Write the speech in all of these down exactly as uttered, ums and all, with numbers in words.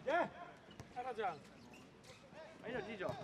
Eh? Ha ragione. Ma io Gigio.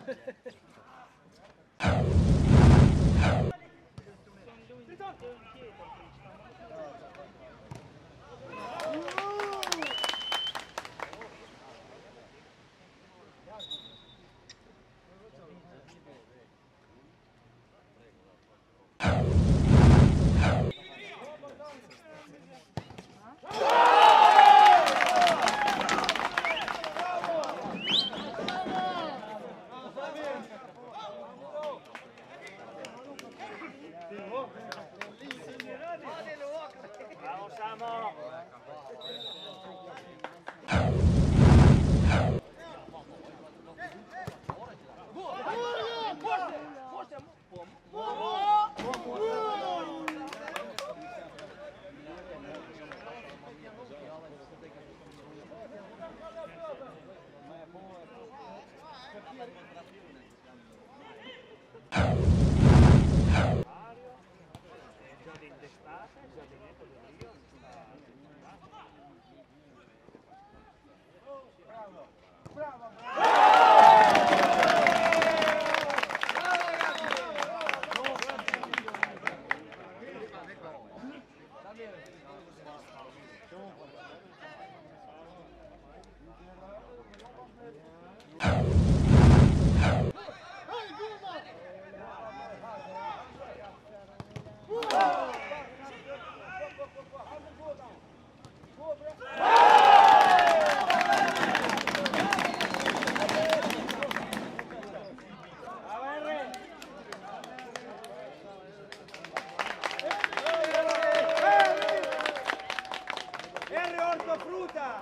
Henry ortofrutta!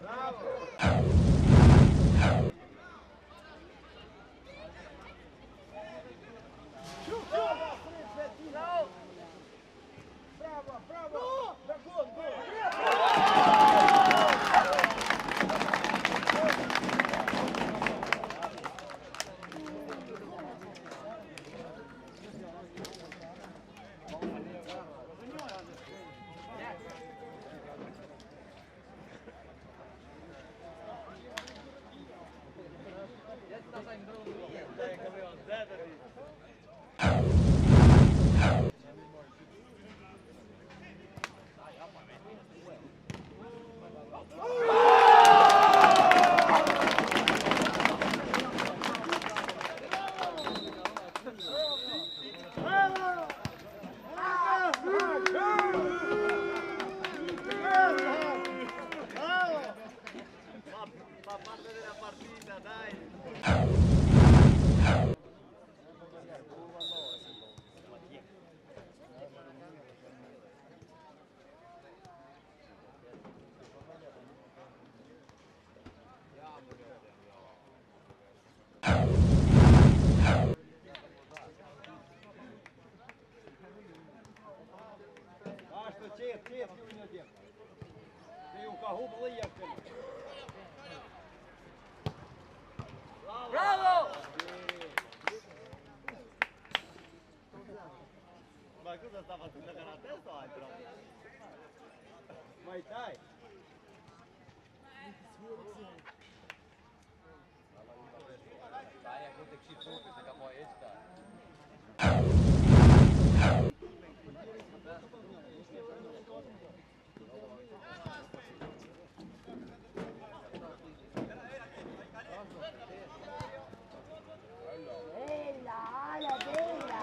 Bravo! Basta, čet, čet, Julio, djep. Te ju ka hup lëja këtë. Bravo! Ma ku da stava të në karate, sa ai, bravo. Ma i taj. Bella, ala, bella.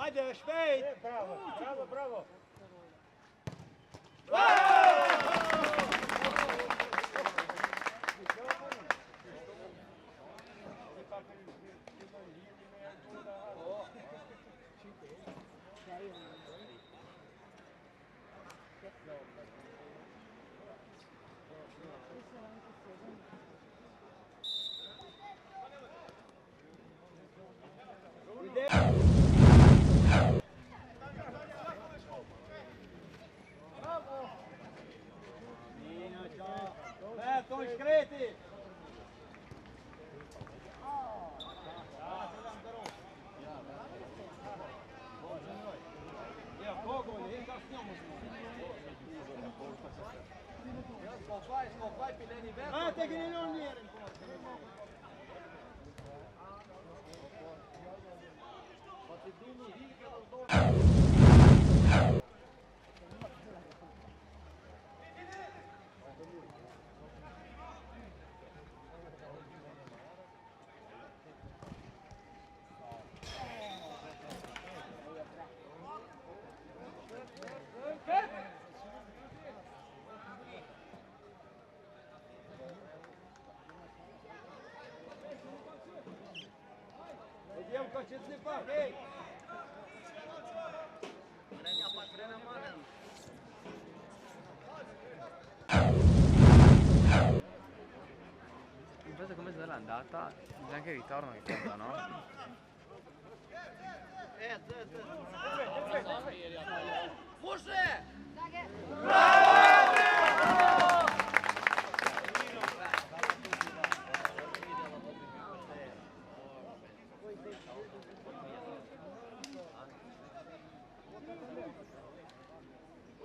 Ajde, špejt! E, bravo, bravo, bravo. Beto, iskreti! Idemo, ko će se pa, hej! Aspetta, come sarà andata? C'è anche il ritorno che conta, no?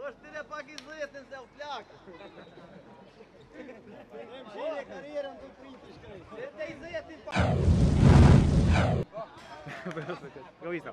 Ostire pa ki zëtin se u plak. Em shile karierën të pritë shkrej. Se te i zëtin pa. Go visto.